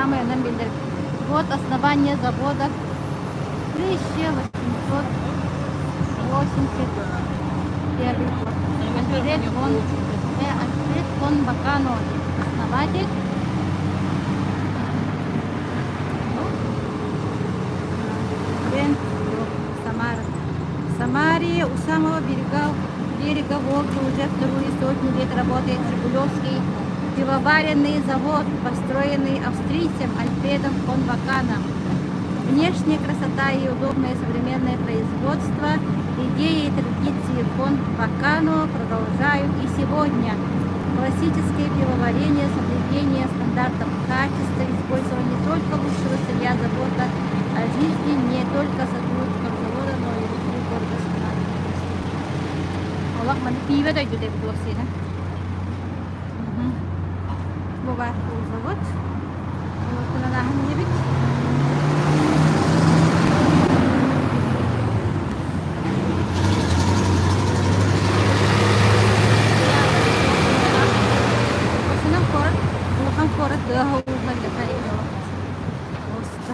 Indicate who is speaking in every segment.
Speaker 1: Саамай онон биллэр. Год основания завода 1881 год. Альфред фон, Альфред фон Бакано, основатель. Бренд Самара. В Самаре у самого берега, берега Волги уже вторую сотню лет работает Жигулевский пивоваренный завод, построенный австрийцем Альфредом фон Ваканом. Внешняя красота и удобное современное производство, идеи и традиции фон Вакано продолжают и сегодня. Классическое пивоварение, соблюдение стандартов качества, использование только лучшего сырья, забота о жизни не только сотрудников завода, но и жителей города Самары. Олох маны пиибэ дойду деп туох сиэнэ. Бу баар завод. Олортунан ааһан иһэбит. Осунан куорат, улахан куорат тыаһа ууһа үлэтэ Просто.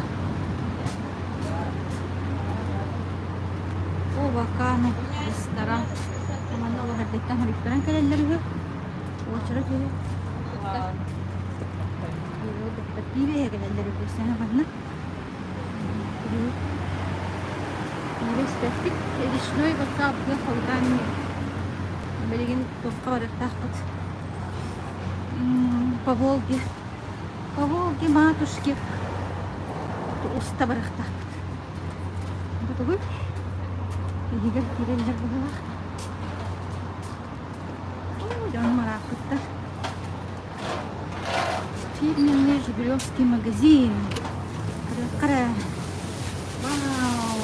Speaker 1: О, Вакана ресторан. Манна олох эрдэттэн хоруйтаран кэлэллэр үһү. Уочарат үһү. Пиибэ кэлэллэр үһү. Сэһэ манна. Пиибэ испэппит. Речной вокзал быга хойутаан билигин туохха барыахтаахпыт. По Волге. По Волге матушки уста барыахтаахпыт. Бу тугуй? Иһигэр киирэллэр быһыылаах. Дьонум арааппыттар. Фирменный Жигулевский магазин. Көрүөххэ Вау!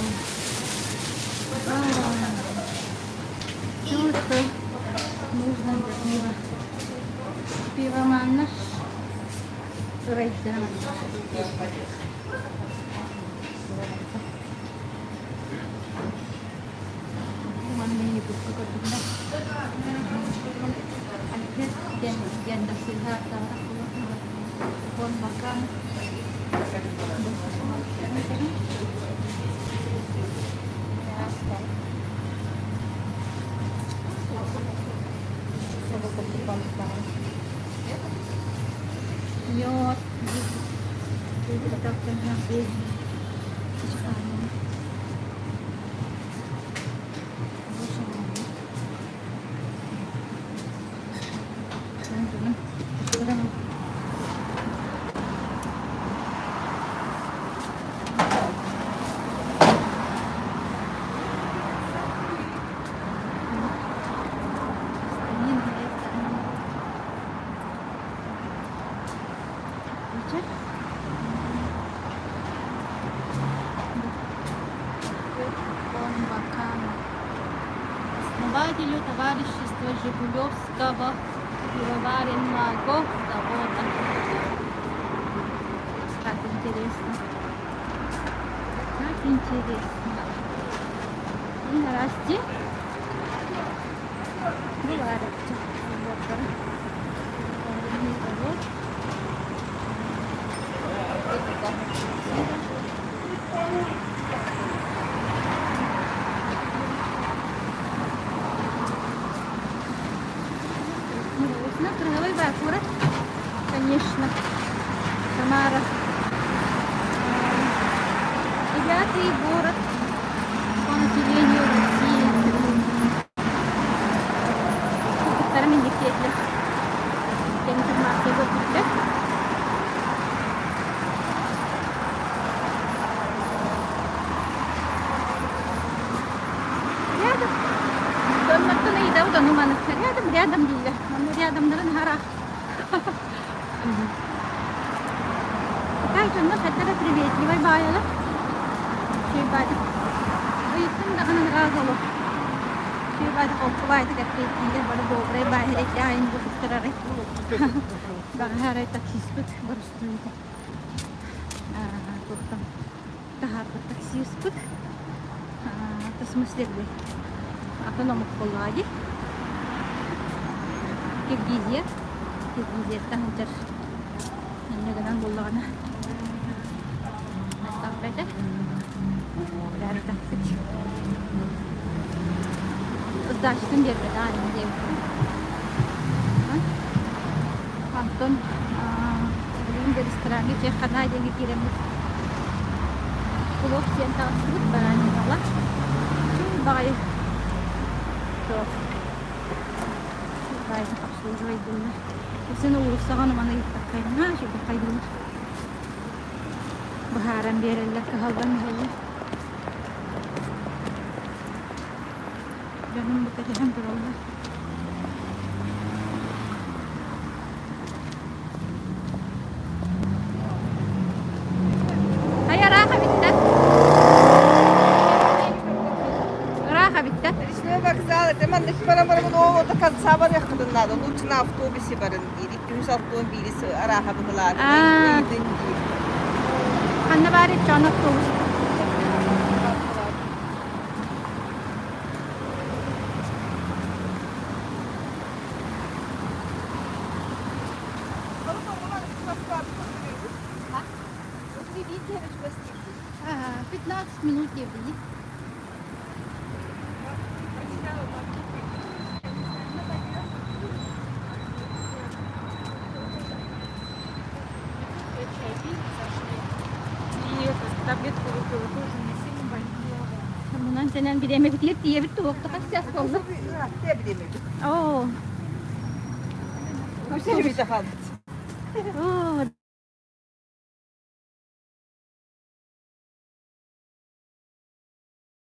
Speaker 1: Вау! Все, что нужно для пива. Пивоманнар ырайдара. Маны ютубка көрдүм Альфред диэн диэн да сыыһа ааттаабатах Фон Бакан Мед, Основателю товарищества Жигулевского пивоваренного завода. Как интересно. Как интересно. Здрасте. Завод. Кыргавай баар конечно. Самара. Девятый город по населению России. Кыргыттарым инникиэтлэр. Информация көрбүттэр. Рядом. Доннортон ыйытабыт ону маны. Рядом, рядом дииллэр. Манна рядомнарын хараах. Такая дьоннор хайдара приветливай баайалар. Үчүгэй баайдык. Ыйыттым даҕаны сразу олох. Үчүгэй баайдык холку баайдык эппиэттииллэр бары добрай баайы айын бу туттарары. Баҕаһа арай таксиспыт боростуойта. Туохтан таһаарбыт таксиспыт. В смысле атын омук буоллаҕа дии. Киргизия. Киргизияттан сылдьар. Инньэ гынан буоллаҕына. биэрбэтэ. Бэртэхпит. Сдачатын биэрбэтэ аанньа диэбиппин. Антон билигин да рестораҥҥа чехханаа диэҥҥэ киирэммит плов сиэн таҕыстыбыт бараниналар. Үчүгэй баҕайы суох. Баайдык обслуживайдыннар. Син уулуссаҕа ону-маны ыйыттаххайна, үчүгэйдик быһааран биэрэллэр, кыһаллан иһэллэр. Дьонум бу кэтэһэн тураллар. Хайа ыраах эбиттэр. Ыраах эбиттэр.
Speaker 2: Речной вокзал, это маннык баран баран оо до конца барыаххытын наада. Лучше на автобусе барын диир. 261 арааһа быһылаатын ыйытын диир.
Speaker 1: Ханна баар иччоон автобус? Ага, 15 минут ебли.
Speaker 3: Таблетку выпила, тоже не сильно болит голова.
Speaker 1: Мунан сенен бириэмэбитигэр тиийэбит туохта хас час буолла? Оо. Оо.